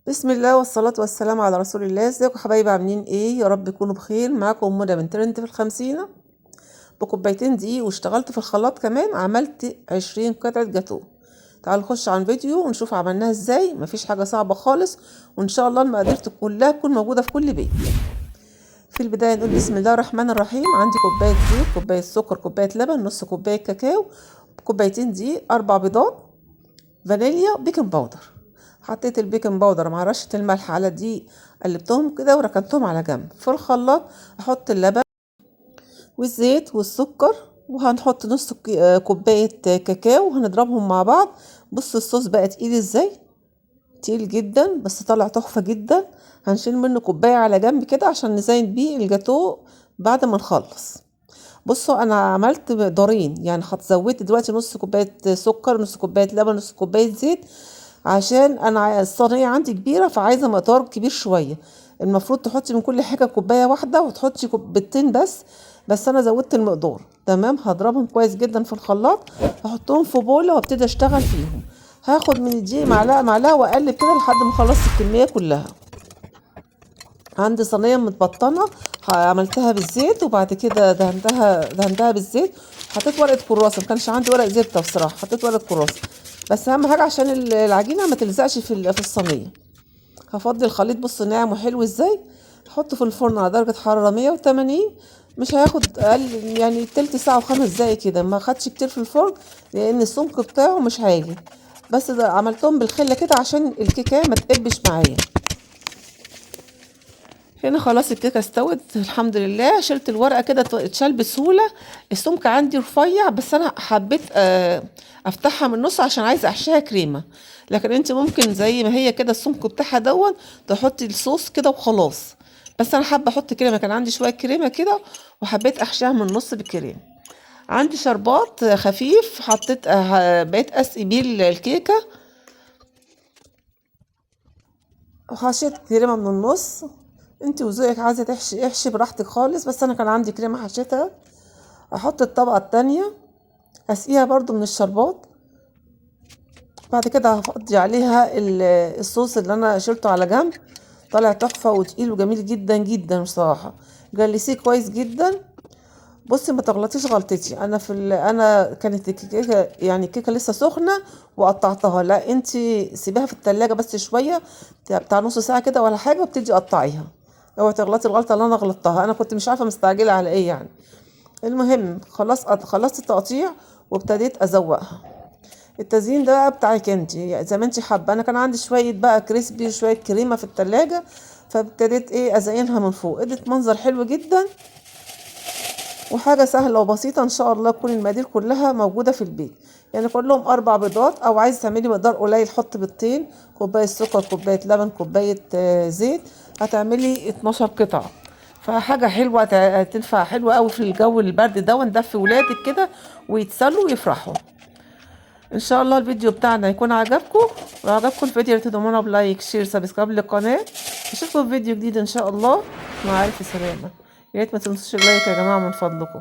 بسم الله والصلاة والسلام على رسول الله. ازيكم حبايبي، عاملين ايه؟ يا رب تكونوا بخير. معاكم منى من ترند في الخمسينة بكوبايتين دقيق، واشتغلت في الخلاط كمان، عملت 20 قطعة جاتوه. تعالوا نخش على الفيديو ونشوف عملناها ازاي. مفيش حاجة صعبة خالص، وان شاء الله المقادير كلها تكون موجودة في كل بيت. في البداية نقول بسم الله الرحمن الرحيم. عندي كوباية زيت، كوباية سكر، كوباية لبن، نص كوباية كاكاو، كوبايتين دقيق، 4 بيضات، فانيليا، baking powder. حطيت ال baking powder مع رشة الملح على الدقيق، قلبتهم كده وركنتهم على جنب. في الخلاط احط اللبن والزيت والسكر، وهنحط نص كوباية كاكاو، وهنضربهم مع بعض. بصوا الصوص بقى تقيل ازاي، تقيل جدا بس طالع تحفة جدا. هنشيل منه كوباية على جنب كده عشان نزين بيه الجاتوه بعد ما نخلص. بصوا انا عملت دورين، يعني زودت دلوقتي نص كوباية سكر، نص كوباية لبن، نص كوباية زيت، عشان انا الصينية عندي كبيرة فعايزة مقدار كبير شوية. المفروض تحطي من كل حاجة كوباية واحدة وتحطي كوبايتين بس انا زودت المقدار. تمام، هضربهم كويس جدا في الخلاط، هحطهم في بوله وابتدي اشتغل فيهم. هاخد من الدقيق معلقه معلقه واقلب كده لحد ما اخلص الكمية كلها. عندي صينية متبطنه عملتها بالزيت، وبعد كده دهنتها بالزيت، حطيت ورقة كراسة. ما كانش عندي ورق زبدة بصراحة، حطيت ورقة كراسة، بس اهم حاجة عشان العجينة ما تلزقش في الصينية. هفضي الخليط، بصوا ناعم وحلو ازاي. احطه في الفرن على درجه حرارة 180، مش هياخد اقل يعني تلت ساعة وخمس دقايق كده، ما خدش كتير في الفرن لان السمك بتاعه مش عالي. بس ده عملتهم بالخله كده عشان الكيكه ما تقبش معايا. هنا خلاص الكيكه استوت الحمد لله. شلت الورقة كده اتشال بسهولة. السمك عندي رفيع، بس انا حبيت افتحها من النص عشان عايزه احشيها كريمة، لكن انت ممكن زي ما هي كده السمك بتاعها دون تحطي الصوص كده وخلاص. بس انا حابة احط كريمة، كان عندي شوية كريمة كده وحبيت احشيها من النص بالكريمه. عندي شربات خفيف حطيت، بقيت اسقي بيه الكيكه، وحشيت كريمة من النص. انت وذوقك، عايزه تحشي احشي براحتك خالص، بس انا كان عندي كريمة حشيتها. احط الطبقة التانية، اسقيها برضو من الشربات. بعد كده هفضي عليها الصوص اللي انا شلته على جنب. طالع تحفة وتقيل وجميل جدا جدا بصراحة. جلسيه كويس جدا. بصي ما تغلطيش غلطتي، انا انا كانت الكيكه، يعني الكيكه لسه سخنة وقطعتها، لا انت سيبيها في التلاجة بس شوية بتاع نص ساعة كده ولا حاجة، وابتدي قطعيها. اوعي تغلطي الغلطة اللي انا غلطتها، انا كنت مش عارفه مستعجلة على ايه يعني. المهم خلصت التقطيع وابتديت ازوقها. التزيين ده بقى بتاعك انت، يعني زي ما انت حابة. انا كان عندي شوية بقى كريسبي وشوية كريمة في التلاجة، فابتديت ازينها من فوق. ادت منظر حلو جدا وحاجه سهلة وبسيطة. ان شاء الله تكون المقادير كلها موجودة في البيت. يعني كلهم 4 بيضات، او عايزه تعملي مقدار قليل حط بيضتين، كوباية سكر، كوباية لبن، كوباية زيت، هتعملي 12 قطعه. فحاجه حلوة تنفع حلوة قوي في الجو البرد ده، وندفي ولادك كده ويتسلوا ويفرحوا. ان شاء الله الفيديو بتاعنا يكون عجبكم، وعجبكم الفيديو تدعمونا ب like share subscribe للقناة. اشوفكم في فيديو جديد ان شاء الله. مع الف سلامه. يا ريت ما تنسوش ال like يا جماعة من فضلكم.